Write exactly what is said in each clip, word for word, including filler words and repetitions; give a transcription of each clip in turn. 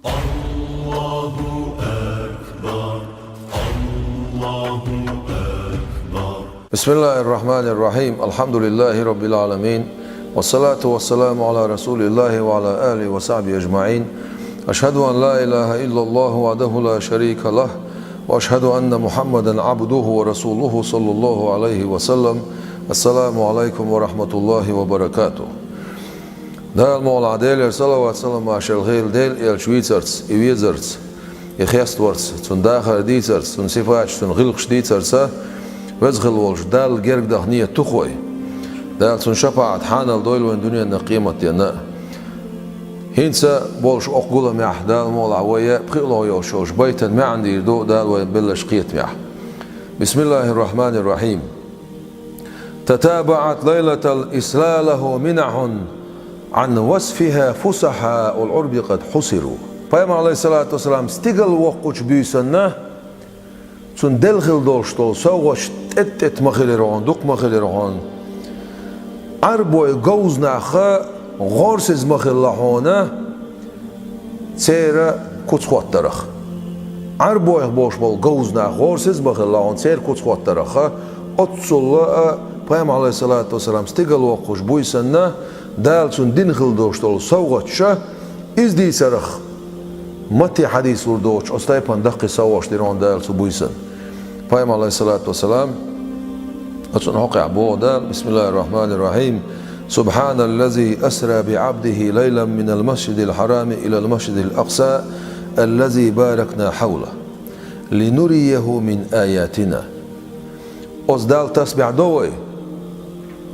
الله أكبر. الله أكبر. بسم الله الرحمن الرحيم. الحمد لله رب العالمين. والصلاة والسلام على رسول الله وعلى آله وصحبه أجمعين. أشهد أن لا إله إلا الله وحده لا شريك له، وأشهد أن محمدا عبده ورسوله صلى الله عليه وسلم. السلام عليكم ورحمة الله وبركاته. Дала мукъ лахь, Делера салават-салам, машалла хила Делан элча вийцарца, и везарца, и хеставарца, цун дахар дийцарца, цун сифаташ, цун гӀиллакхаш дийцарца, веза хила волчу Далла герга даха нийят тухой. Дала цунна шапаӀат хьанал дойла вайн дуьненна, къематденна а. ХӀинца болуш окху гуламехь Дала мукъ лахь вай пхоьалгӀа йолуш йолчу байтан маьӀна дийр ду Дала вайн беллачу кхетамехь. بسم الله الرحمن الرحيم. تتابعت ليلة الإسرى له منح عن وصفها فصحاء العرب قد حصروا. Пайхамар, алейхиссалату вассалам, стигала воккхучу буьйсанна, цунна делла хила долуш долу совгӀаташ тӀет-тӀет ма хилира хьуна, дукха ма хилира хьуна. Ӏарбойн говзанах гӀорасиз ма хилла хьуна, церан куц хӀоттарах. Ӏарбойх болуш болу говзанах гӀорасиз ма хилла хьуна, церан куц хӀоттарах. Оццул а Пайхамар, алейхиссалату вассалам, стигала воккхуш буьйсанна, Дала цунна дина хила долуш долу совгӀаташ, иза дийцарах. Матте хьадис лур доцуш, оцу тайпана даккхий совгӀаташ дира хьуна Дала цу буьйсанна. Пайхамар, алейхиссалату вассалам, оцунна хьокъехь боху Дала: بسم الله الرحمن الرحيم. سبحان الذي أسرى بعبده ليلا من المسجد الحرام إلى المسجد الأقصى الذي باركنا حوله لنريه من آياتنا. Оцу Далла тасбихь до вай,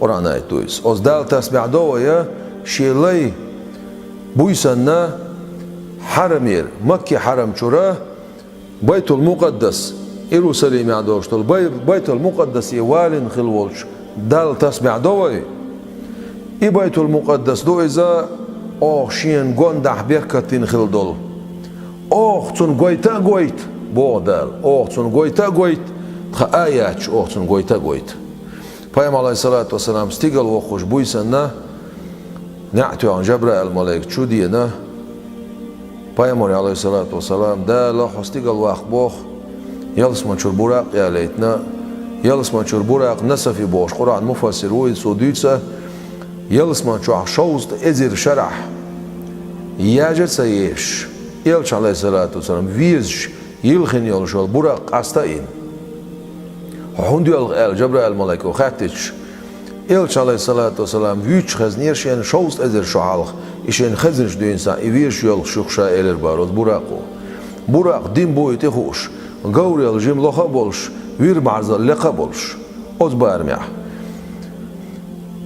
Къуръан аят ду иза. Оцу Далла тасбихь до вай, шен лай буьйсанна хьарамера, Макки хьарам чуьра, Байтул-Мукъаддас, Иерусалимехь долуш долу Бай-, Байтул-Мукъаддасе валийна хила волчу Далла тасбихь до вай. И Байтул-Мукъаддас ду иза, оха шена гондахь беркат дина хила долу. Оха цунна гойта а гойта, боху Дала, оха цунна гойта а гойта, тхан аяташ оха цунна гойта а гойта. Пайхамар, алейхиссалату вассалам, стигала воккхуш буьйсанна, неӀ тоьхна Жабраил-малайк чу деана, Пайхамаре, алейхиссалату вассалам, Дала хьо стигала ваккха боху, ялсамани чуьра Буракъ ялийтина, ялсамани чуьра Буракъ Насафи бохуш Къуръан муфассир ву, иза цо дуьйцу, ялсамани чохь шовзткъа эзар шарахь яжа а ца езаш, Элча, алейхиссалату вассалам, везаш, йилхина йолуш йолу Буракъ къаста а йина. «Хьо хӀунда йоьлху?» аьлла, Жабраил-малайко хаьттича, Элча, алейхиссалату вассалам, вуьйцуш хезнера шена шовзткъа эзар шо хьалха, и шена хезнарш дуьйна санна, и везаш йоьлхуш ю-кх ша, элира бара оцу Буракъо. Буракъ дин бу и тӀе хууш, Гаврил жима лоха а болуш, вир бӀарзал лекха а болуш, оцу барамехь.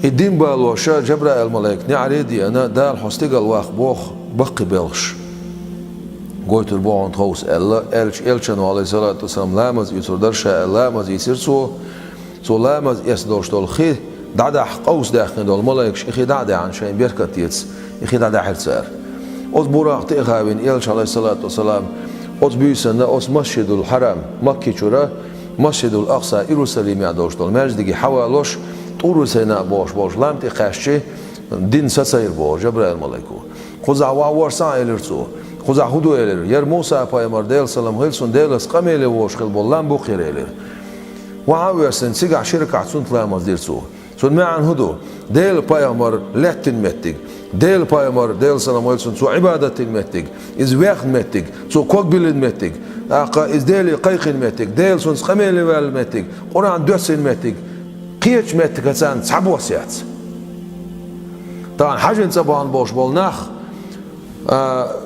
И дин балоша Жабраил-малайк неӀаре а деана, Дала хьо стигала ваккха боху баккхий белхаш гойтур бу хьуна тховса аьлла, аьлча, Элчано, алейхиссалату вассалам, ламаз оьцур дара ша аьлла, ламаз ийцира цо. Цо ламаз эцна долуш долу хи дӀадахьа къовса даьккхина долу малайкаш и хи дӀа а даьхьна, шайн беркат эца, и хи дӀадаьхьира цара. Оцу Буракъ тӀе а хавина, Элча, алейхиссалату вассалам, оцу буьйсанна оцу Масжидул-Хьарам, Макки чуьра, Масжидул-Акъса, Иерусалимехь долуш долу маьждиге хьавалош, ТӀур-Сайна бохуш болчу лам тӀе кхаьччи, дин сацайра боху Жабраил-малайко. Кхузахь ван ворсан а, элира цо. Кхузахь хӀун ду, элира. Яра Муса-пайхамар, Делан салам хила цунна, Делаца къамеле волуш хила болу лам бу-кх хӀара, элира. Ван а воьссина, цигахь ши ракаӀат суннат ламаз дира цо. Цуьнан маьӀна хӀун ду? Делан пайхамар лаьттина меттиг, Делан пайхамар, Делан салам хила цунна, цо Ӏибадат дина меттиг, иза вехна меттиг, цо ког биллина меттиг, тӀаккха иза Деле кхайкхина меттиг, Дела цунца къамеле ваьлла меттиг, Къуръан доьссина меттиг, кхечу меттигашца цхьабосса яц. Тахана хьаьжин цӀа бахна болуш болу нах, а,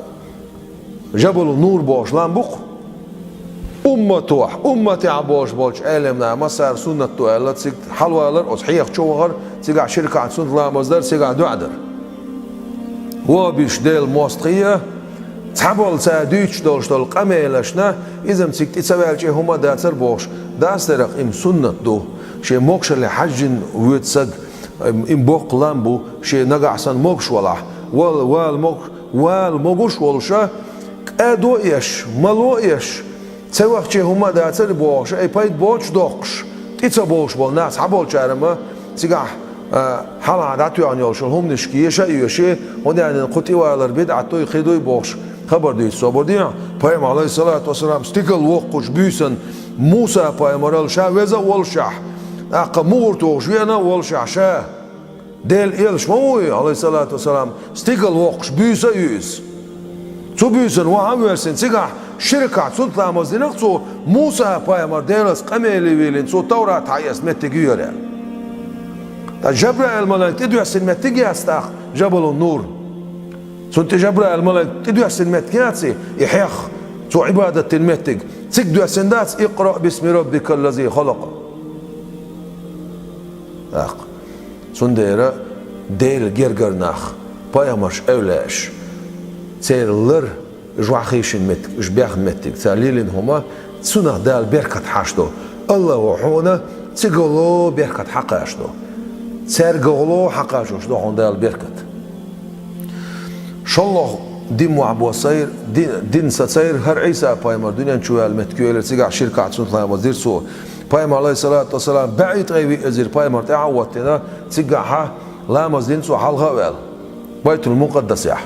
Жабалу Нур бохуш лам бу-кх. Умматохь, умматехь бохуш болчу Ӏелам наха массара суннат ду аьлла, цига хьалавалар, оцу хьеха чу вахар, цигахь ши ракаӀат суннат ламаз дар, цигахь дуӀа дар. Вон беш Делан мостагӀий, цхьаболу цара дуьйцуш долуш долу къамелашна, иза-м цига тӀе ца ваьлча хӀума а дацара бохуш, дацдарах, и-м суннат ду. Шен могушалле хьаьжжина воьду саг, и-м боккха лам бу, шен нагахь санна могуш валахь, вала, вала могуш, вала могуш волуша, кӀадо а еш, мало а еш, ца вахча хӀума а дацара бохуша, ай пайда боцуш доккхуш, тӀе ца бовлуш болу нах цхьаболчара-м цигахь, а, хьалха дӀатоьхна йолуш йолу хӀуманашка еша а йоьший, хӀунда аьлла кху тӀе валар бидӀат дуй, кхин дуй бохуш, Хабар дуьйцу собар дехьа, пайхамар, алейхиссалату вассалам, стигала воккхуш буьйсанна Муса-пайхамарал ша веза а волушехь, тӀаккха мугӀар тухуш веана а волушехь, ша Делан элча ма ву и, алейхиссалату вассалам, стигала воккхуш буьйса а ю иза. Цу буьйсанна ваха а воьссина, цигахь ши ракаӀат суннат ламаз динарх цо, Муса-пайхамар Делаца къамеле вийлина, цо Таврат хьаэцна меттиг ю хӀара аьлла. Ткъа Жабраил-малайк тӀедоьссина меттиг яц тӀаккха Жабалун Нур. Цунна тӀе Жабраил-малайк тӀедоьссина меттиг яц и, и хьех, цо Ӏибадат дина меттиг. Цига доьссина дац: «Икъраъ бисми раббикал лази халакъ». ТӀаккха. Цундела Делан гергара нах, пайхамарш, эвлаяаш, церан лар, уьш ваха хийшина меттиг, уьш бехна меттиг, цара лелийна хӀума, цунах Дала беркат хьашдо. Аллахо хьуна цигало беркат хьакхашдо. Цаьргало хьакхачош до хьуна Дала беркат. ШолгӀа дин мохь бо сайра, дин, дин са сайра, хӀара Ӏийса-пайхамар дуьнен чу ваьлла меттиг ю элира, цигахь ши ракаӀат суннат ламаз дира цо. Пайхамар, алейхиссалату вассалам, бӀе ткъе виъ эзар пайхамар тӀаьхьа а хӀоттийна, цигахь ламаз дина цо хьалха а ваьлла, Байтул-Мукъаддасехь.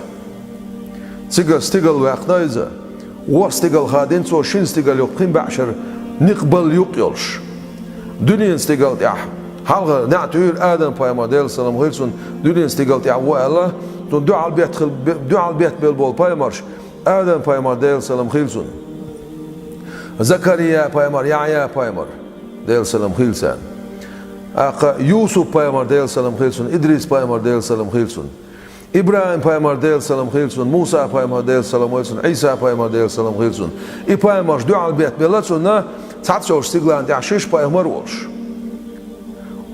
Цига стигала ваьккхина иза. ВорхӀ стигала хадийна цо, шина стигала юкъа пхи бӀе шера никъ балла юкъ йолуш. Дуьненан стигала тӀехь хьалха неӀ туьйра Адам-пайхамар, Делан салам хила цунна, дуьненан стигала тӀехь ву аьлла, цунна дуьхьал бетта хила, дуьхьал бетта белла болу пайхамарш: Адам-пайхамар, Делан салам хила цунна, Закария-пайхамар, Яхьъя-пайхамар, Делан салам хила царна, тӀаккха Юсуп-пайхамар, Делан салам хила цунна, Идрис-пайхамар, Делан салам хила цунна, ИбрахӀим-пайхамар, Делан салам хила цунна, Муса-пайхамар, Делан салам хила цунна, Ӏийса-пайхамар, Делан салам хила цунна. И пайхамарш дуьхьал бетта белла цунна, цхьацца йолчу стигална тӀехь шиш пайхамар а волуш.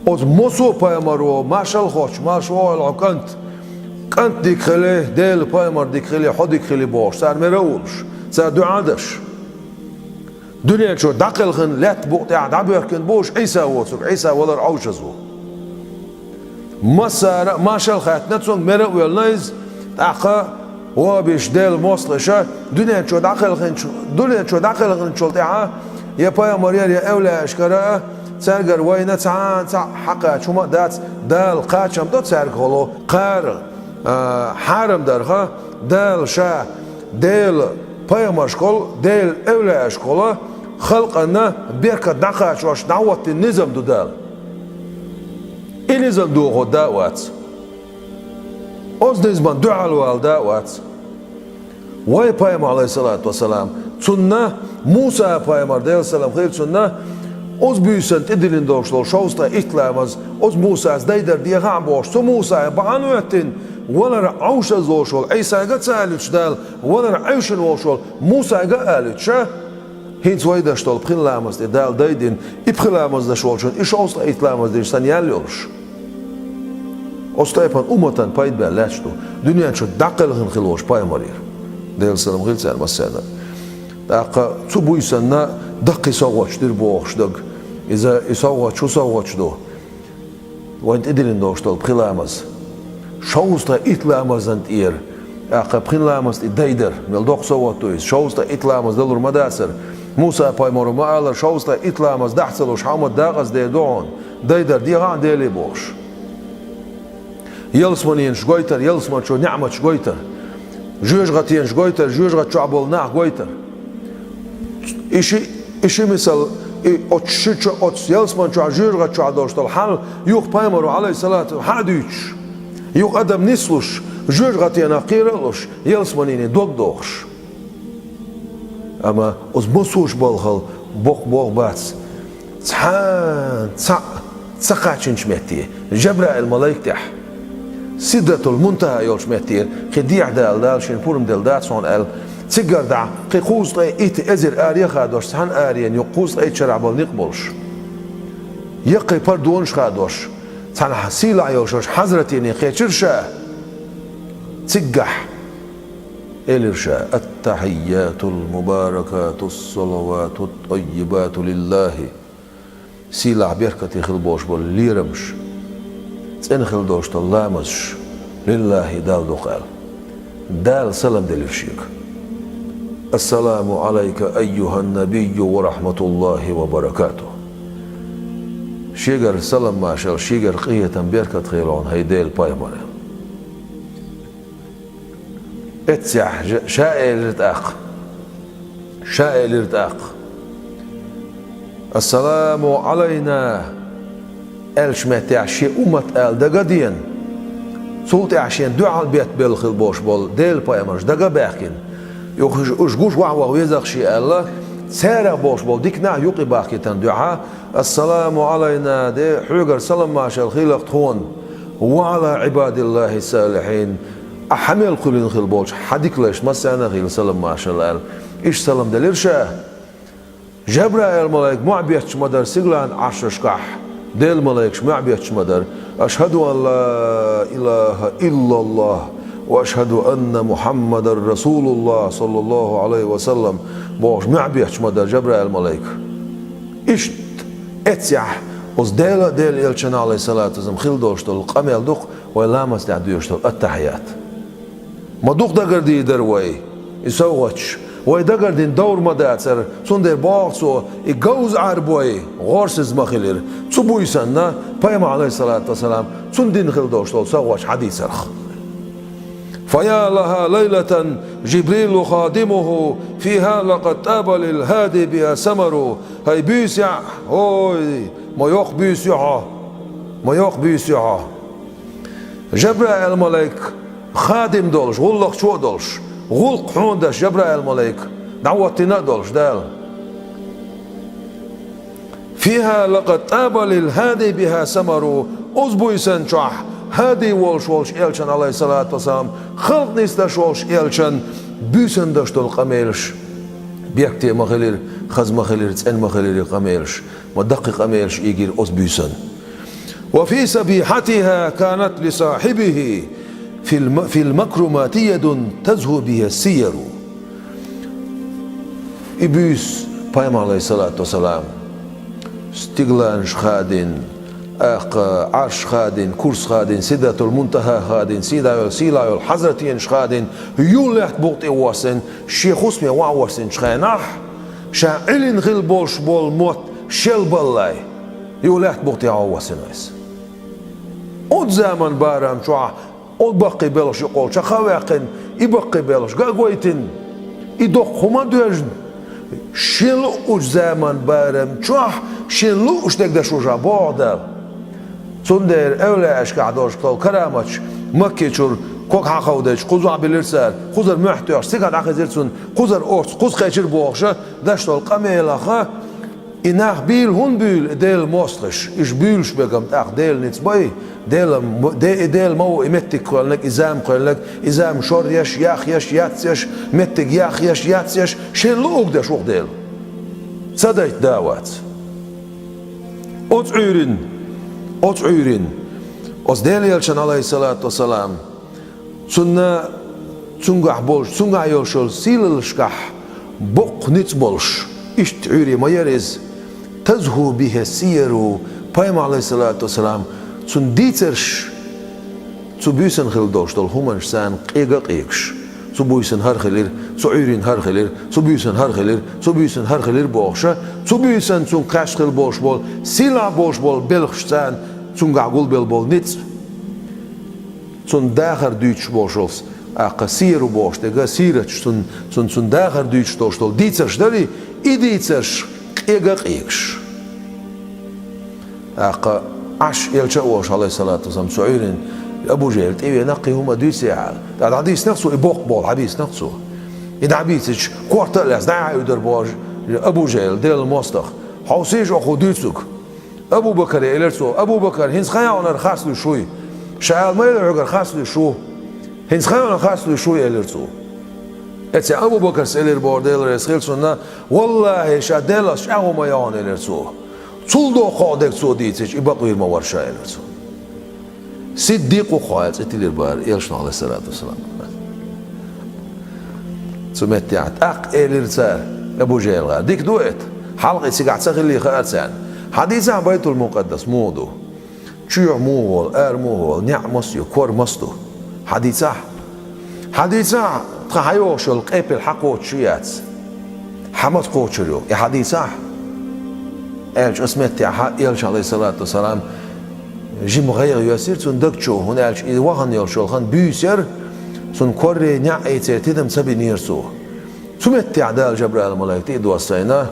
Оцу массо а пайхамаро, маршалла хоттуш, марша вогӀийла хьо, кӀант, кӀант дика хили, Делан пайхамар дика хили, хьо дика хили бохуш, цара мара а волуш, цара дуьхьа а деш. Дуьнен чу дӀакхелхина, лаьтта букъа тӀехь дӀабоьркина бу уьш Ӏийса воцург, Ӏийса валар Ӏовшаза ву. Массара а маршалла хаьттина цуьнга, мара а воьллина иза, тӀаккха, вабиш, Делан мостагӀаша, дуьнен чу дӀакхелхинчу-, дуьнен чу дӀакхелхинчул тӀаьхьа, я пайхамар яра, я эвлаяашкара а, цаьргара вайна цхьана цхьаъ хьакхача хӀума а дац, Дала кхачам до цаьргахула кхара, а, хьарам дарха, Дала Ша Делан пайхамаршкахула, Делан эвлаяашкахула халкъана беркат дӀакхачош дӀахӀоттийна низам ду Дала. И низам дохо да а вац. Оцу низамна дуьхьал вала да а вац. Вай пайхамар, алейхиссалату вассалам, цунна, Муса-пайхамар, Делан салам хила цунна, оцу буьйсанна тӀедиллина долуш долу шовзткъе итт ламаз, оцу Мусас дайдар дехахь а бохуш, цу Мусах бахьана а хӀоьттина, валар Ӏовшаза волуш волу Ӏийсага а ца аьллачу Дала, валар Ӏовшина волуш волу Мусага а аьллачу ша, хӀинца вай деш долу пхи ламаз тӀе Дала дайдина, и пхи ламаз деш волчун и шовзткъе итт ламаз деш санна ял йолуш. Оцу тайпана умматан пайда баьлла лаьтташ ду, дуьнен чу дӀакхелхина хила волчу пайхамарера. Делан салам хила царна массарна. ТӀаккха цу буьйсанна даккхий совгӀаташ дира бохуш дага. Иза и совгӀаташ хӀун совгӀаташ ду? Вайн тӀедиллина долуш долу пхи ламаз. Шовзткъе итт ламазан тӀера, тӀаккха пхи ламаз тӀе дайдар, мел доккха совгӀат ду иза. Шовзткъе итт ламаз далур ма дацара. Муса-пайхамаро ма аллара, шовзткъе итт ламаз дахь ца луш, хьан уммат дакъаза дер ду хьуна. Дайдар дехахь а Деле бохуш. Ялсаманенаш гойтар, ялсаман чу неӀматаш гойтар. Жоьжахатенаш гойтар, жоьжахати чохь болу нах гойтар. И ши, и ши мисал, и оцу ши чо-, оцу ялсаман чохь, жоьжахати чохь долуш долу хьал, юха пайхамаро, алейхиссалату, хьан а дуьйцуш, юха адам нислуш, жоьжахатенах кхера а луш, ялсаманене дог дохуш. Амма оцу массо а балхал боккха боху бац. Цхьа, цхьаъ ца кхаччинчу метте, Жабраил-малайк тӀехь, Сидратул-Мунтаха йолчу метте, кхин дехьа Дала, Дала шена пурба делла дац хьуна аьлла, цигара дӀа кхин кхузткъе итт эзар аре а хадош, цхьана арена юкъа кхузткъе итт шарахь болу некъ болуш, яккхий пардонаш хадош, цхьана сийлахь йолуш йолчу хьазратене кхечира ша. Цигахь элира ша: «Ат-тахьийятул мубаракатус салаватут таййибату лиллахи». Сийлахь, беркате хила болуш болу лерамаш, цӀена хила долуш долу ламазаш, лиллахи, Далла ду-кх аьлла. Дала салам делира шега: «Ассаламу алайка, айюхан набийю, ва рахматуллахи ва баракатух». Шегара салам-маршалла, шегара къинхетам, беркат хуьлда хьуна, хӀай Делан пайхамар. Эццехь ша элира тӀаккха. Ша элира тӀаккха: «Ассаламу Ӏалайна», аьллачу меттехь шен уммат ала дага а деана, цул тӀаьхьа шен дуьхьал беттабелла хилла болуш болу Делан пайхамарш дага а баьхкина, уьш гуш ваха-ваха везахь шен аьлла, царах болуш болу дика нах юкъе бахкийтина дуьхьа: «Ассаламу Ӏалайна», де, хьоьгара салам-маршалла хуьлда тхуна, «ва Ӏала Ӏибадиллахи салихьин», ахь хьан мел кхоьллина хилла болчу хьан дика лайшна массарна а хуьлда салам-маршалла аьлла. Иштта салам делира ша. Жабраил-малайк мохь бетташ ма дара сигалан Ӏаршашкахь, Делан малайкаш мохь бетташ ма дара: «Ашхаду ан ла илаха иллаллах ва ашхаду анна Мухаммадар расулуллах, саллаллаху Ӏалайхи ва саллам», бохуш мохь бетташ ма дара Жабраил-малайк. Иштта эццехь оцу Дела а, Делан элчанна, Ӏалайхиссалату вассалам, хилла долуш долу къамел ду-кх вай ламаз тӀехь доьшуш долу аттахьият. Ма дукха дагардийр дара вай и совгӀаташ. Вай дагардина довр ма дацара, цундела боху цо, и говза Ӏарбой гӀорасиза ма хилира. Цу буьйсанна пайхамар, Ӏалайхиссалату вассалам, цунна дина хилла долуш долу совгӀаташ хьадийцарх. «Фа я лаха лайлатан Жибрилу хадимуху, фиха лакад таба лил хади биха самару». ХӀай буьйса, хӀой, ма йоккха буьйса ю хьо, ма йоккха буьйса ю хьо. Жабраил-малайк хадим долуш, гӀуллакхчо а долуш, гӀуллакх хьуна деш Жабраил-малайк дӀахӀоттийна а долуш Дала. «Фиха лакад таба лил хади биха самару», оцу буьйсан чохь хади волуш волчу элчан, Ӏалайхиссалату вассалам, халкъ нисдеш волчу элчан буьйсан деш долу къамелаш бехке ма хилира, хаза ма хилира, цӀена ма хилира и къамелаш, ма даккхий къамелаш ийгира оцу буьйсан. «Ва фи сабихатиха канат ли сахьибихи фил ма-, фил макрумати ядун тазху биха сияру». И буьйса пайхамар, Ӏалайхиссалату вассалам, стигланаш хадийна, тӀаккха Ӏарш хадийна, курс хадийна, Сидратул Мунтаха хадийна, сийлахь йолу, сийлахь йолу хьазратенаш хадийна, юха лаьтта букъа тӀе воссийна, шен хӀусаме ваха воссийначу хенахь, ша Ӏилина хилла болуш болу мотт шел баллалц, юха лаьтта букъа тӀе ваха воссийна иза. Оцу заман барам чохь оцу баккхий белхаш юкъахула чекх а ваьккхина, и баккхий белхаш ган а гойтина, и доккха хӀума а доьжна, шен луъучу заман барам чохь шен луъуш дерг деш ву ша, боху Дала. Цундела эвлаяашкахь долуш долу караматаш, Макке чуьра ког хьакховдийча, кхузахь биллира цара, кхузара мохь тоьхча, цигахь дӀахезира цунна, кхузара орца кхуза кхечира бохуша, деш долу къамелаха, и нах буьйлу хӀунда буьйлу, и Делан мостагӀаш, уьш буьйлуш берг-м тӀаккха Делан ницкъ бу, Делан, Де-, и Дела ма ву, и меттиг кхоьллинарг, и зама кхоьллинарг, и зама шор еш, яхъеш, яц еш, меттиг яхъеш, яц еш, шен луъург деш ву-кх Дела. Ца дайта да вац. Оцу Ӏуьйрин, оцу Ӏуьйрин, оцу Делан элчан, Ӏалайхиссалату вассалам, цунна, цуьнгахь болуш, цуьнгахь йолуш йолу сийлаллашкахь боккха ницкъ болуш, иштта Ӏуьйре ма яра иза. «Тазху биха сияру», пайхамар, Ӏалайхиссалату вассалам, цуьнан дийцарш, цу буьйсанна хилла долуш долу хӀуманаш царна къега а къегаш. Цу буьйсанна хӀара хилира, цу Ӏуьйрин хӀара хилира, цу буьйсанна хӀара хилира, цу буьйсанна хӀара хилира бохуша, цу буьйсанна цуьнга кхаьчна хилла болуш болу, сийлахь болуш болу белхаш царна, цуьнгахь гулбелла болу ницкъ. Цунна дахар дуьйцуш болуш волу, тӀаккха сияру бохуш дерг, сираташ, цунна, цунна, цунна дахар дуьйцуш долуш долу дийцарш дарий, и дийцарш къега а къегаш. ТӀаккха Ӏаш элча а волуш, Ӏалайхиссалату вассалам, цу Ӏуьйрин Абу Жахьил тӀевеана кхин хӀума дуьйцу аьлла. ТӀаккха дӀадийцинарг цо и боккха болу, дӀабийцинарг цо. И дӀабийцича, корта а лаьцна, дӀа а Ӏуьйдура бохуш, Абу Жахьил, Делан мостагӀа: «Хьовсийша оха дуьйцург». Абу Бакаре элира цо: «Абу Бакар, хӀинца хан йогӀунара харц луьйш вуй?» Ша аьлла ма элира хьоьгара харц луьйш ву. «ХӀинца хан йогӀунара харц луьйш вуй», элира цо. Эццехь Абу Бакарс элира боху, Дела реза хила цунна: «ВаллахӀи, ша Делах чӀагӀо ма йогӀу», элира цо. Цул доккха дерг цо дийцича, и бакъвийр ма вара ша, элира цо. Сиддикъ ву-кх хьо аьлла, цӀе тиллира бара элчано, Ӏалайхиссалату вассалам. Цу меттехь тӀаккха элира цара Абу Жахьилгара: «Дика ду эта, хьалха и цигахь ца хиллий хаьара царна. Хьадийцахьа Байтул-Мукъаддас муха ду? Чоьхьа муха волу, ара муха волу, неӀ маса ю, кор маса ду? Хьадийцахьа. Хьадийцахьа, тхан хьайогӀуш йолу къепе хьан кхочуш ю, яц? Хьан маца кхочур ю, и хьадийцахьа», аьлча, оцу меттехь элча, Ӏалайхиссалату вассалам, жима гӀайгӀа йоьссира цуьнан даг чу, хӀунда аьлча и вахана йолуш йолу хан буьйса яра, Цунна корри неӀ ийцай тидам ца бинера цо. Цу меттехь Дала Жабраил-малайк тӀе а доссийна,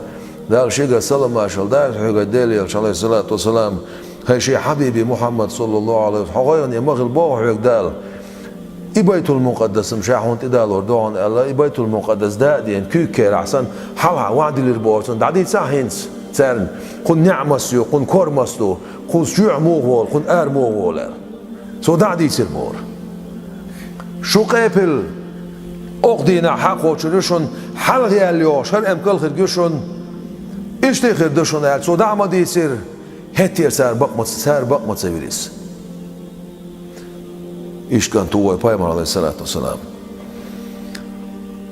Дала шега салам-маршалла дала хьоьга, Делан элча, Ӏалайхиссалату вассалам, хӀай шен хьабиби Мухьаммад, саллаллаху Ӏалайхи ва саллам, хьо гӀайгӀане ма хила боху хьоьга Дала. И Байтул-Мукъаддас-м ша хьуна тӀедалор ду хьуна аьлла, и Байтул-Мукъаддас да а деана, куьйга керахь санна, хьалха ван дилира боху цунна, дӀадийцахьа хӀинца царна, кхунна неӀ мас ю, кхунна кор мас ду, кхунна чоьхьа муха волу, кхунна ара муха волу аьлла. Цо дӀа а дийцира бохура. Шу къепил, окху дийнахь хьакхочур ю шуна, хьалха яьлла йогӀуш хӀара эмкал хирг ю шуна, иштта а хир ду шуна аьлла, цо дӀа а ма дийцира, хӀетте а цара бакъ ма ца, цара бакъ ма ца вира иза. Иштта кӀант ву вай Пайхамар, Ӏалайхиссалату вассалам.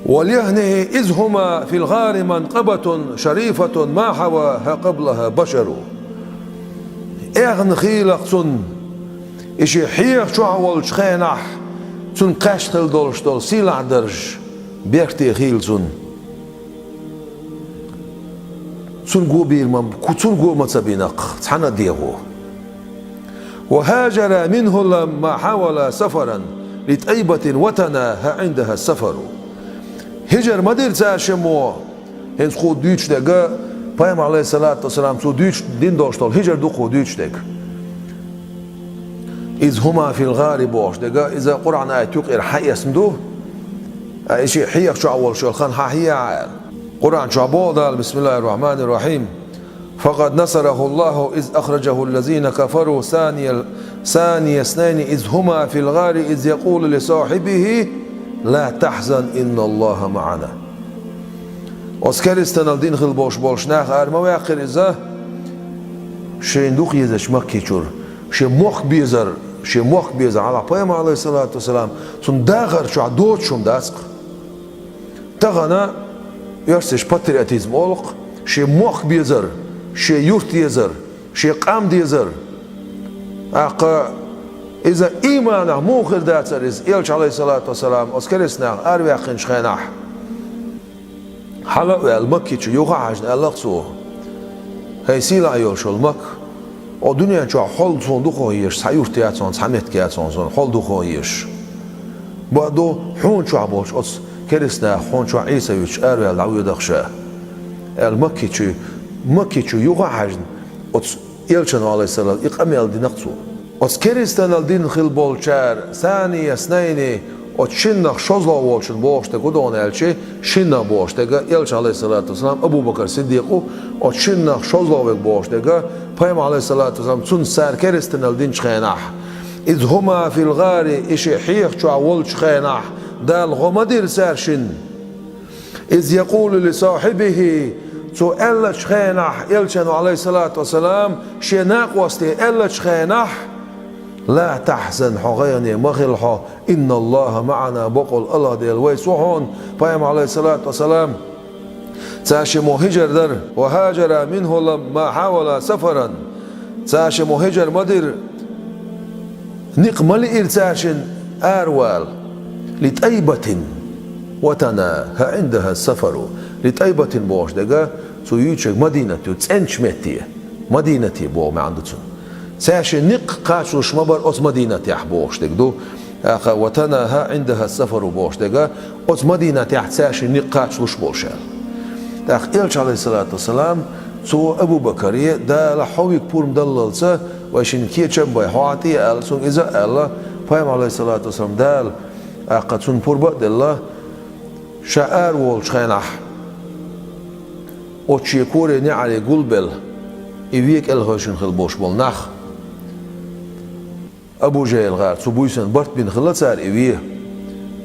وليهنه إذ هما في الغار منقبة شريفة ما حواها قبلها بشر. Эхна хийла-кх цунна, и ши хьеха чохь волчу хенахь, цунна кхаьчна хила долуш долу сийлахь дарж, берте хийла цунна. Цунна го бийр ма, цунна го ма ца бина-кх цхьана а дегӀо. وهاجرا منه لما حاولا سفرا لطيبة وتناهى عندها السفر. ХӀижар ма дира цара шиммо, хӀинца кху дуьйцуш дерг, Пайхамар, Ӏалайхиссалату вассалам, цо дуьйцуш дина долуш долу хӀижар ду кху дуьйцуш дерг. إذ هما في الغار бохуш дерг, иза Къуръан аят юкъера хьаэцна ду, а, и ши хьеха чохь волуш йолу хан хьан хьеха аьлла. Къуръан чохь боху Дала, бисмиллахир-рахманир-рахим: فقد نصره الله إذ أخرجه الذين كفروا ثاني، ثاني اثنين إذ هما في الغار إذ يقول لصاحبه لا تحزن إن الله معنا. Оцу керистанал дина хила болуш болчу наха ара ма ваьккхира иза, шайна дукха езачу Макки чуьра. Шен мохк безар, шен мохк безар, Ӏалайхи, Пайхамар, Ӏалайхиссалату вассалам, цунна дахар чохь доцуш хӀума дац-кх. Тахана оьрсаша патриотизм олу-кх, шен мохк безар, шен юрт езар, шен къам дезар. ТӀаккха иза ийманах муха хир дацара иза, элча, Ӏалайхиссалату вассалам, оцу керистанаха араваьккхинчу хенахь? Хьала а ваьлла, Макки чу юха а хьаьжна, аьлла-кх цо: «ХӀай сийлахь йолуш йолу Макка, оцу дуьнен чохь хьол суна дукха езаш цхьа юрт яц хьуна, цхьа меттиг яц хьуна суна, хьол дукха езаш. Бакъду, хьуна чохь болчу оцу керистанаха хьуна чохь Ӏийса вуьтуш араваьлла дӀавоьду-кх ша», — аьлла, Макки чу, Макки чу юха а хьаьжна, оцу элчано, Ӏалайхиссалам, и къамел дина-кх цо. Оцу керистанал дина хила болчара, ثاني اثنين, оцу шиннах шозлагӀа волчун бохуш дерг хӀун ду аьлча, шиннах бохуш дерг, элча, Ӏалайхиссалату вассалам, Абу Бакр Сиддикъ ву, оцу шиннах шозлагӀа верг бохуш дерг, Пайхамар, Ӏалайхиссалату вассалам, цунна цара керистанал динчу хенахь, إذ هما في الغار, и ши хьеха чохь волчу хенахь, Дала гӀо ма дира цара шинна. إذ يقول لصاحبه, цо аьллачу хенахь, элчано, Ӏалайхиссалату вассалам, шен накъосте аьллачу хенахь: «لا تحزن, хьо гӀайгӀане ма хила хьо, إن الله معنا, бакъволу АллахӀ Дела вайца ву хьуна, Пайхамар, Ӏалайхиссалату вассалам». Цара шиммо хӀижар дара, وهاجرا منه لما حاولا سفرا. Цара шиммо хӀижар ма дира, никъ ма лиира цара шинна аравала. لطيبة وتناهى عندها السفر. لطيبة бохуш дерг, цо юьйцург Мадинат ю, цӀеначу метте, Мадинате боху маьӀна ду цуьнан. Цара шен никъ кхачалуш ма бара оцу Мадинатехь бохуш дерг ду. ТӀаккха وتناهى عندها السفر бохуш дерг, оцу Мадинатехь цара шен никъ кхачалуш болуш аьлла. ТӀаккха элча, Ӏалайхиссалату вассалам, цо Абу Бакаре, Дала хьо вига пурба даллалца, вай шинна кечам бай, хьо Ӏа тӀе аьлла, цуьнга иза а аьлла, Пайхамар, Ӏалайхиссалату вассалам, Дала, тӀаккха цунна пурба а делла, ша араволучу хенахь, оцу шен коре неӀаре гулбелла, и вен кӀелхевшина хила болуш болу нах, Абу ЖахӀил гӀар, цу буьйсанна барт бина хилла цара и вен.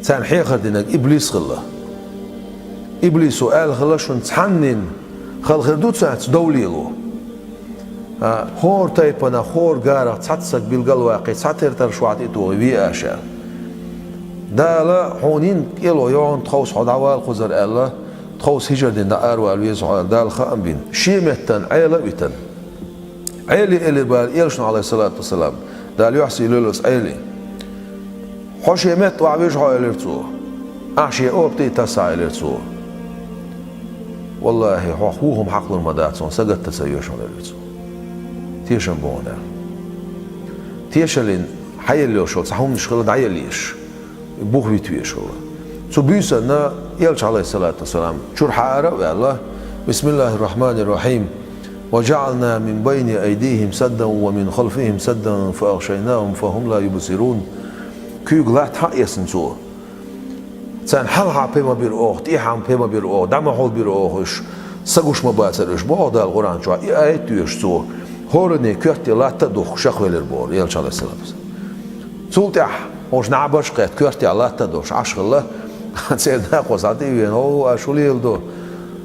Царна хьехар динарг иблис хилла. Иблисо аьлла хилла: «Шуна цхьаннина хала хир ду цаьрца дов лело? А, хӀора тайпанах, хӀора гарах цхьацца саг билгалваккхий, цхьатера тара шоьтан тӀе тухий вен аша». Дала: «Хьуна йина кӀело йогӀун, тховса хьо дӀавала кхузара», — аьлла, тховса хӀижар дина дӀа аравала веза хьо аьлла, Дала хаам бина. Шен меттана Ӏела а витана. Ӏели элира бара элчано, Ӏалайхиссалату вассалам, Дала юьхь сий лойла оцу Ӏели. «Хьо шен метта охьавижа хьо», — элира цо. «Ахь шен опа тӀе а тассахь», — элира цо. «ВаллахӀи, хьох вуьйхӀума хьакхалур ма дац, хьуна сагатта ца йоьшу», — элира цо. Тешам бу хьуна аьлла. Тешаллин хьаелла йолуш йолу цхьа хӀуманаш хила дӀаелла езаш. бух вита везаш хилла. Цу буьйсанна Элча, Ӏалайхиссалату вассалам, чура хьаара а ваьлла: «Бисмиллахир-рахманир-рахим. Ва джаӀална мин байна айдихим саддан ва мин халфихим саддан фа агъшайнахум фа хум ла юбсирун». Куьйга латта хьаэцна цо. Царна хьалха пе ма бира оха, тӀехьа пе ма бира оха, дӀа ма хьулбира оха уьш, са гуш ма бацара уьш, боху Дала Къуръан чохь. И аят а доьшуш цо, хӀораннан коьртте латта а духкуш шакхвелира боху Элча, Ӏалайхиссалату вассалам. Цул тӀаьхьа хӀорш нӀаьбарш а кхетта, коьртехь латта а долуш Ӏаш хилла. Церан накъосташа тӀе а веана: «ХӀо, аш хӀун леладо?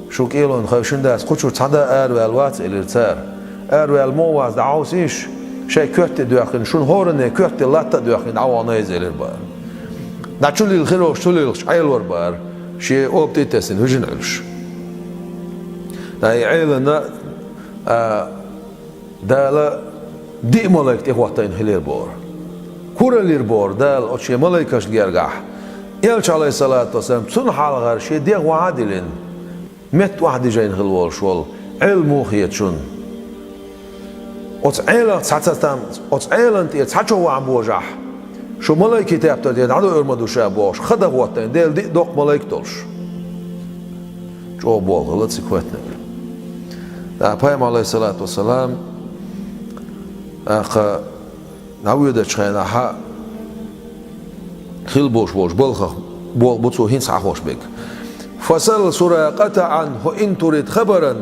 Шу кӀелонна хевшина дац, кху чуьра цхьа а араваьлла вац», — элира цара. «Араваьлла ма вац, дӀахьовсийша, шайн коьртте доьхкина, шуна хӀораннан коьртте латта а доьхкина дӀавахана иза», — элира бара. ДӀа чу лилла хир волуш, чу лиллахча Ӏелора бара, шен оба тӀе а тесна, вижина Ӏуьллуш. ТӀаккха и Ӏеланна, а, Дала диъ малайк тӀехӀоттийна хилира боху. Кураллира боху Дала оцу шен малайкашна гергахь, Элча, Ӏалайхиссалату вассалам, цунна хьалхара шен дегӀ охьа а диллина, метта охьадижийна хилла волуш волу Ӏела муха хета шуна? Оцу Ӏелах цхьа ца там, оцу Ӏеланна тӀера цхьа чов охьа божахь, шу малайкийн тептар тӀера дӀадоуьр ма ду ша бохуш, хан дӀахӀоттийна, Делан диъ доккха малайк а долуш. ЧӀогӀа болх хилла цига хӀоьттинарг. ТӀаккха Пайхамар, Ӏалайхиссалату вассалам, тӀаккха дӀавоьдучу хенахь хилла болуш болчу балхах болх бу цо хӀинца хьахош берг. «Фасал Суракъата Ӏанху ин турид хабаран,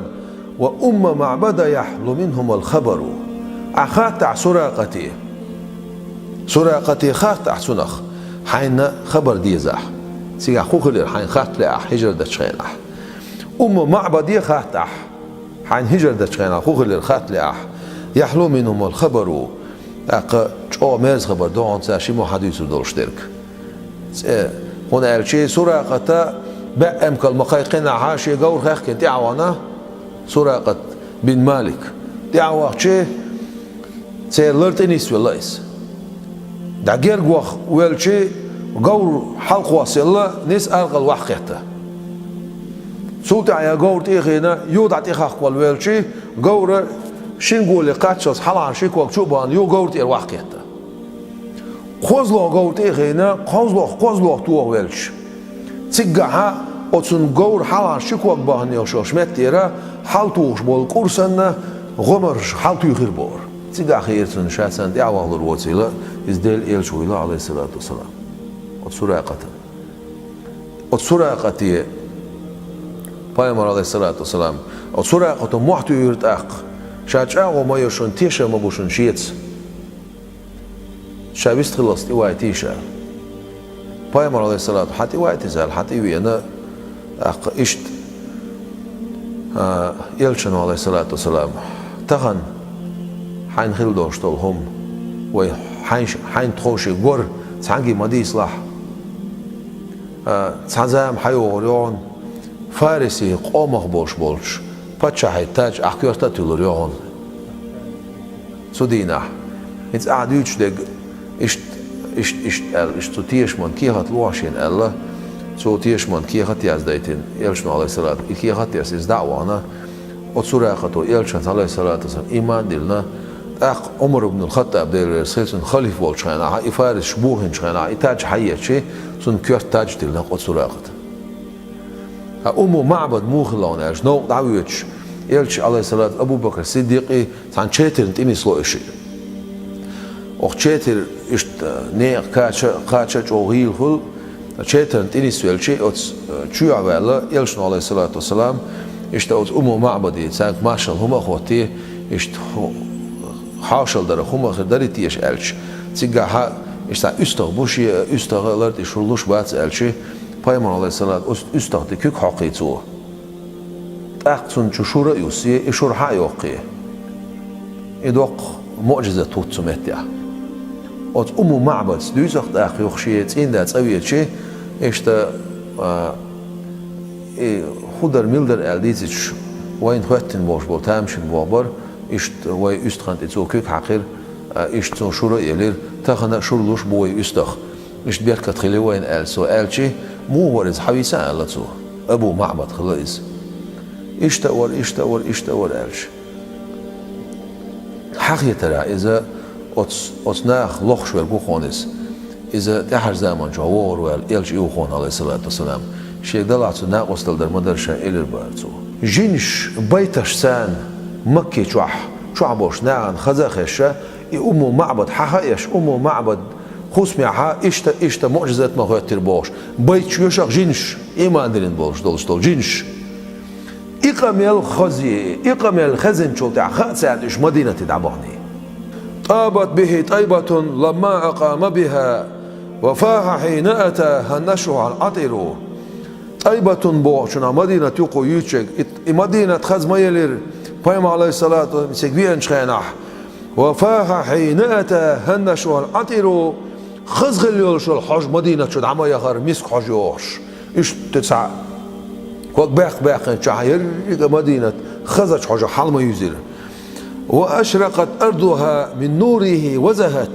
ва Умма МаӀбада яхьлу минхумал хабару». Ахь хатта ахь Суракъате. Суракъате хатта ахь цунах, хьайна хабар дезахь. Цигахь хӀун хилира хьайна хатта лаахь хӀижра дечу хенахь. Умма МаӀбаде хатта ахь, хьайна хӀижра дечу хенахь хӀун хилира хатта лаахь. Яхьлу минхумал хабару. ТӀаккха чӀогӀа мерза хабар ду хьуна цара шиммо хьадуьйцур долуш дерг. ЦӀе, хӀунда аьлча Суракъата баьӀ эмкал ма кхайкхинехь, шен говр хаьхкина тӀаьхьа вахана, Суракъат бин Малик. ТӀаьхьа вахча, церан лар тӀе нисвелла иза. ДӀа герга ваха велча, говр хьалакхоссаелла, ниса аркъал охьакхетта. Цул тӀаьхьа гур тӀе а хиъна, юха дӀа тӀехахка велча, говр шин гуле кхаччалц хьалхара ши ког чу а бахана, юха говр тӀера охьакхетта. КхозлагӀа говр тӀе а хиъна, кхозлагӀа, кхозлагӀа тоха велча, циггахьа оцунна говр хьалхара ши ког бахана йолуш йолчу меттера хьалатухуш болу кӀур санна, гӀомарша хьалатуьйхира бохура. Цигахь хиира цунна ша царна тӀаьхьа вахалур воцийла, иза Делан Элча вуйла, Ӏалайхиссалату вассалам. Оцу Суракъатана. Оцу Суракъате Пайхамар, Ӏалайхиссалату вассалам, оцу Суракъато мохь туьйхира тӀаккха, ша чӀагӀо ма йо шуна, тешам ма бу шуна шеца. Ша вистхилалц тӀевайтийша. Пайхамар, Ӏалайхиссалату, хьан тӀевайтийша аьлла, хьан тӀе а веана, тӀаккха иштта, а, Элчано, Ӏалайхиссалату вассалам, тахана хьайна хилла долуш долу хӀума, вай хьайн, хьайна тховше гор цхьаьнгге ма дийцалахь. А, цхьа зама хьайогӀур йогӀун, Фариси къомах болуш болчу паччахьийн таж ахь коьрта а туьллур йогӀун. Цу дийнахь. ХӀинца ахьа дуьйцуш дерг иштта, иштта, иштта аьлла, иштта цу тешаман кехат лохьа шена аьлла, цо тешаман кехат яздайтина, Элчано, Ӏалайхиссалату, и кехат а эцна, иза дӀа а вахана, оцу Суракъато Элчанца, Ӏалайхиссалату вассалам, иман а диллина, тӀаккха Ӏумар ибн ал-Хаттаб, Дела реза хила цунна, халифа волчу хенахь, и фарисаш бохийначу хенахь, и таж хьаэцча, цунна коьрта таж диллина оцу Суракъата. Ткъа Умму МаӀбад муха хилла хьуна аьлча, новкъа дӀавоьдуш, Элча, Ӏалайхиссалату, Абу-Бакр Сиддикъий, цхьана четарна тӀе нисло и шиъ. Оха четар иштта некъа кхача, кхача а чӀогӀа гӀийла хуьлу, четарна тӀе нисвелча, оцу, э, чоьхьа ваьлла, Элчано, Ӏалайхиссалату вассалам, иштта оцу Умму МаӀбаде, цаьрга маршалла хӀума а хӀоттий, иштта хӀу-, хьошалла дара, хӀума хир дарий теша аьлча, цигахьа, иштта уьстагӀ бу шен, уьстагӀа лар тӀе шура луш бац аьлча, Пайхамар, Ӏалайхиссалату, уьст-, уьстагӀ тӀе куьг хьокхий цо. ТӀаккха цунна чу шура а юссий, и шура хьа а йоккхий. И доккха муӀжизат хӀутту цу меттехь. Оцу Умму МаӀбадца дуьйцу-кх тӀаккха юха шен цӀийнда цӀа веача, иштта, а, и хӀун дара, мила дара аьлла дийцича, вайна хӀоьттина болуш болу тамашийна болх бара, иштта вай уьстагӀан тӀе цо куьг хьаькхира, а, иштта цунна шура а елира, тахана а шура луш бу вай уьстагӀ. Иштта беркат хили вайна аьлла цо аьлча, муха вара иза, хьан вийца аьлла цо. Абу МаӀбад хилла иза. Иштта а вара, иштта а вара, иштта а вара аьлча. Хьан хетарехь иза оцу, оцу наха лохуш верг ву хьуна иза. Иза тӀаьхьарчу заманчохь вогӀур ву аьлла, элча Иухона, Ӏалайхиссалату вассалам, шега далахь цо накъосталла дар ма дара ша, элира бара цо. Жинаш байташ царна Макки чохь, чохь болуш нахана хаза а хезаш, и Умму МаӀбад хьаха а еш, Умму МаӀбад хӀусамехь иштта, иштта муӀжизат ма хӀоьттира бохуш, байташ йоьшуш жинаш, ийман диллина болуш долуш долу жинаш. И къамел хаза, и къамел хезначул тӀаьхьа хаьа царна уьш Мадинате дӀабахана. طابت به طيبة لما أقام بها وفاح حين أتاها النشوء العطر. ТӀайбатун бохучунах Мадинат юкъа юьйцуш, и, и Мадинат хаза ма елира, пайхамар, Ӏалайхиссалату вассалам, цига веанчу хенахь. وفاح حين أتاها النشوء العطر. Хаза хилла йолуш йолу хьожа Мадинат чу дӀа ма яхара, миск хьожа йогӀуш. Иштта цхьаъ ког баьккха-баьккхинчохь ерриг а Мадинат хазачу хьожах хьала ма юьзира. وأشرقت أرضها من نوره وزهت.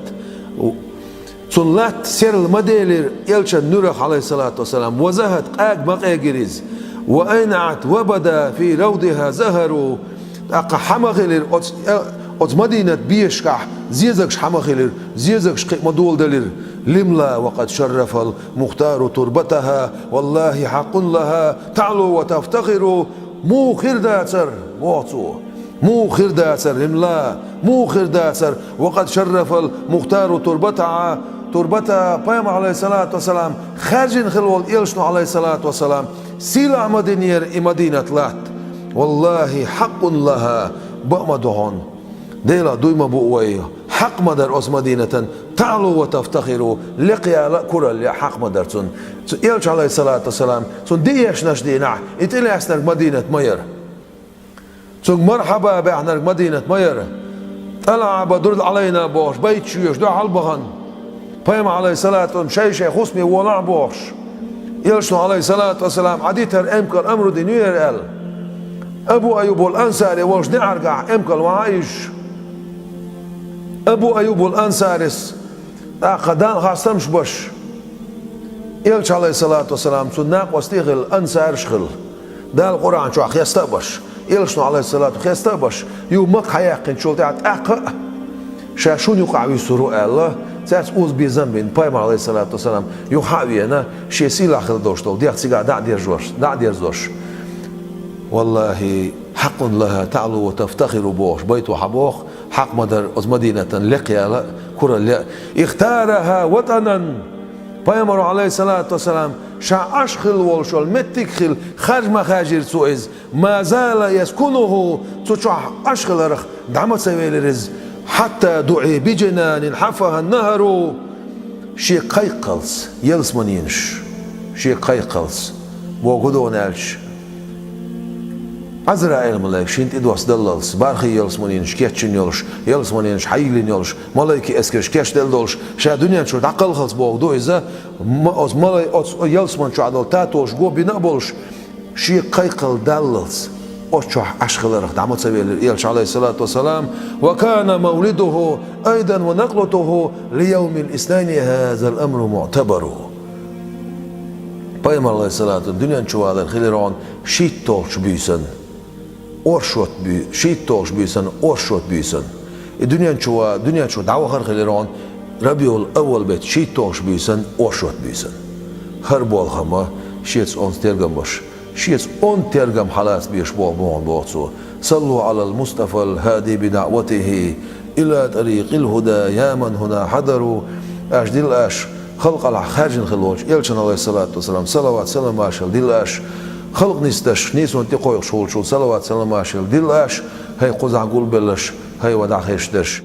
Цуьнан латта серла ма делира элчан нуьрах, Ӏалайхиссалату вассалам, وزهت, къага ма къегира иза. وأينعت وبدا في روضها زهر. ТӀаккха хьа ма хилира оцу, э, оцу Мадинат бешашкахь зезагаш хьа ма хилира, зезагаш кхин а ма доладелира. لملا وقد شرف المختار تربتها والله حق لها تعلو وتفتخر. Муха хир дацара, боху цо. Муха хир дацара, لملا, муха хир дацара, وقد شرف المختار تربتها, турбатаха, пайхамар, Ӏалайхиссалату вассалам, хаьржина хилла волу элчано, Ӏалайхиссалату вассалам, сийлахь ма динера и Мадинат латта. والله حق لها, бан а ма ду хьуна. Делах дуй ма бу вай, хьакъ ма дара оцу Мадинатан, تعلو وتفتخر, лекха яла а, куралла яа а хьакъ ма дара цунна. Цу элча, Ӏалайхиссалату вассалам, цунна диъешначу дийнахь и тӀелаьцнарг Мадинат ма яра. Цуьнга мархьаба баьхнарг Мадинат ма яра. طلع بدر علينا бохуш, байташ йоьшуш дуьхьал бахана. Пайхамар, Ӏалайхиссалату вассалам, шай-шай хӀусаме волахь бохуш. Элчано, Ӏалайхиссалату вассалам, Ӏадитар эмкал амру дина ю яра аьлла. Абу Айюбул Ансари волчу неӀаргахь эмкал вахьа иза. Абу Айюбул Ансарис тӀаккха Далла хастамаш беш, элча, Ӏалайхиссалату вассалам, цуьнан накъостий а хилла, ансараш а хилла. Дала Къуръан чохь хеста а беш, элчано, Ӏалайхиссалату, хеста а беш, юха Макка хьаяьккхинчул тӀаьхьа тӀаккха а, ша шуна юкъахь вуьсур ву аьлла, цаьрца озабезам а бина, пайхамар, Ӏалайхиссалату вассалам, юха хьа а веана, шен сийлахь хилла долуш долу дегӀ цигахь дӀа а дерзош, дӀа а дерзош. والله حق لها تعلو وتفتخر бохуш байто хьан боху, хьакъ ма дара оцу Мадинатан лекха яла а, куралла яа а. اختارها وطنا. Пайхамаро, Ӏалайхиссалату вассалам, ша Ӏаш хилла волуш йолу меттиг а хилла, харж ма хаьржира цо иза. ما زال يسكنه, цу чохь Ӏаш хиларх дӀа ма ца велира иза. حتى دعي بجنان حفها النهر. Шен кхайкхалц, ялсаманенаш, шен кхайкхалц, боху гудонан аьлча, Ӏазраил-малайк шина тӀе доссадаллалц, бархӀе ялсаманенаш кечйина йолуш, ялсаманенаш хьайиллина йолуш, малайкийн эскарш кечделла долуш, ша дуьнен чуьра дӀакхалхалц боху ду иза, ма-, оцу малай-, оцу ялсаман чохь долу татолаш го бина а болуш, шен кхайкхалц даллалц, оцу чохь Ӏаш хиларх дӀа ма ца велира элча, Ӏалайхиссалату вассалам. وكان مولده أيضا ونقلته ليوم الاثنين هذا الأمر معتبر. Пайхамар, Ӏалайхиссалату, дуьнен чу валар хилира хьуна шийтталгӀачу буьйсанна, оршот буьй-, шийтталгӀачу буьйсанна оршот буьйсанна. И дуьнен чу ва-, дуьнен чу дӀавахар хилира хьуна РабиӀул-аввал беттан шийтталгӀачу буьйсанна оршот буьйсанна. ХӀара болх а ма, шеца онца тергам беш, шеца онда тергам хьалаца безаш болу боху, боху цо. صلوا على المصطفى الهادي بدعوته إلى طريق الهدى يا من هنا حضروا. Аша дилла аша, халкъалахь хаьржина хилла волчу элчана, Ӏалайхиссалату вассалам, салават-салам-маршалла дилла аша, халкъ нисдеш, нийсонан тӀе кхойкхуш волчул салават-салам-маршалла дилла аша, хӀай кхузахь гулбелларш, хӀай ван дӀахезаш дерш.